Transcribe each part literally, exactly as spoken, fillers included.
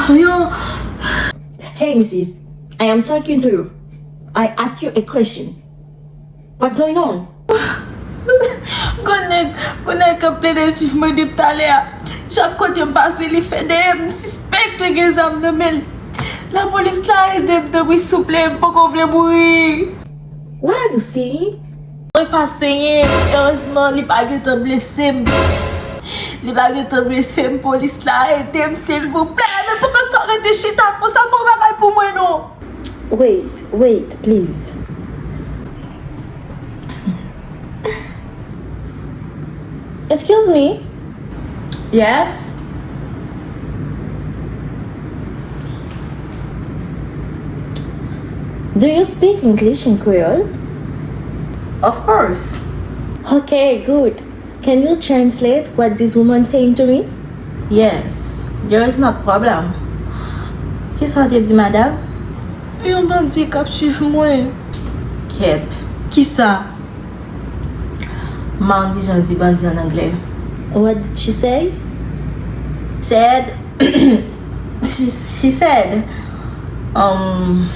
Yo. Hey, missus, I am talking to you. I ask you a question. What's going on? Gon nèg, gon nèg k ap plede swiv mwen depi talè a. Chak kote m pase, li fè dèyè m, m sispèk li gen zam nan men l. Lapolis la, ede m, tanpri, souple, m poko vle mouri. What are you saying? Mwen pa senyen, erezman, li pa gentan blese m. Li pa gentan blese m, polis la, ede m, silvouplè. Men poukisa w rete chita konsa, fè yon bagay pou mwen, non? Wait, wait, please. Excuse me. Yes? Do you speak English and Creole? Of course. Okay, good. Can you translate what this woman saying to me? Yes, there is no problem. Kisa w te di, madam? Yon bandi k ap swiv mwen. Kèt. Kisa? Mande jan di bandi an anglè. What did she say? Said, she, she said, um,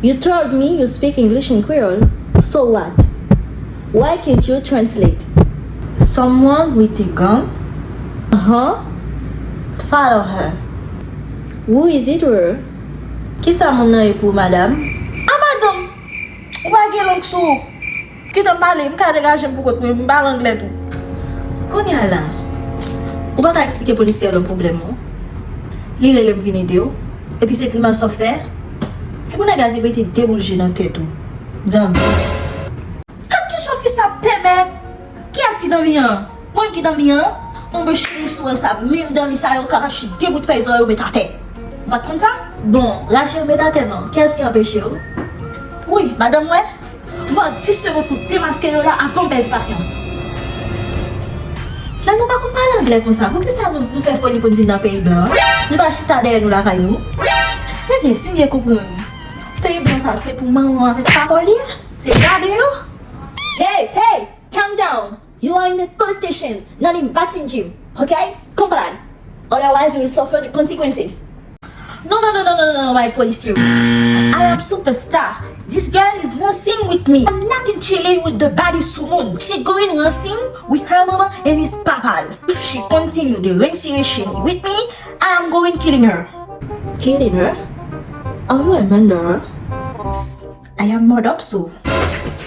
you told me you speak English and Creole. So what? Why can't you translate? Someone with a gun, uh-huh, follow her. Who is it, her? Kisa moun nan ye pou ou, madam? A, madanm! Ou pa gen lang sou ou. Kite m pale, m ka degaje m pou kont mwen, m pale anglè tou. Kounye a la, ou pa ka eksplike polisyè w lòt pwoblèm ou? Li rele m vin ede w, epi se grimas w ap fè? Se pou nèg la te mete de boul je nan tèt ou. Danmi. Gad kijan fi sa pèmè! Kiyès ki danmi an? Mwen ki danmi an? Monchè, istwa sa, menm danmi sa yo ka rache de bout fèy zò yo met atè. Ou pa t konn sa? Bon, rache yo met atè non. Kiyès ki anpeche w? Wi, madanm mwen. Mwen dis segonn pou demaske yo la avan m pèdi pasyans. Lè nou pa konn pale anglè konsa, poukisa nou, nou fè foli pou n vin nan peyi blan an? Nou pa chita dèyè nou lakay nou? Ebyen, si m byen konprann, peyi blan sa se pou manman w avèk papa w li ye? Se gade yo? Hey, hey, calm down. You are in a police station, not in boxing gym. Okay? Comply. Otherwise, you will suffer the consequences. No, no, no, no, no, no, my police service. I am superstar. This girl is dancing with me. I'm not in chilling with the body sou moun. She going dancing with her mama and his papa. If she continue the dancing with me, I am going killing her. Killing her? Are you a murderer? I am murder up so.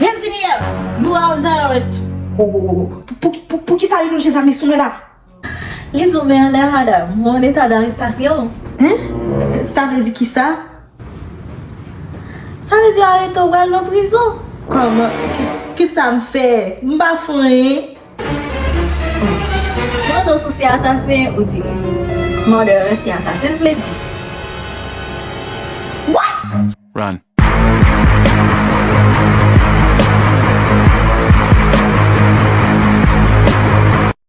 Renzilia, you are under arrest. Oh, oh, oh. Pou, pou, pou, pou ki sa li lonje zam li sou mwen la? Li di w men anlè, madam, ou an eta darestasyon. Hein? Sa vle di ki sa? Sa vle di yo arete w, pral nan prizon. Kòman? Ki, ki sa m fè? M pa fè anyen. Mande w si w se asasen, ou di m. Mande w si asasen vle di. What? Run.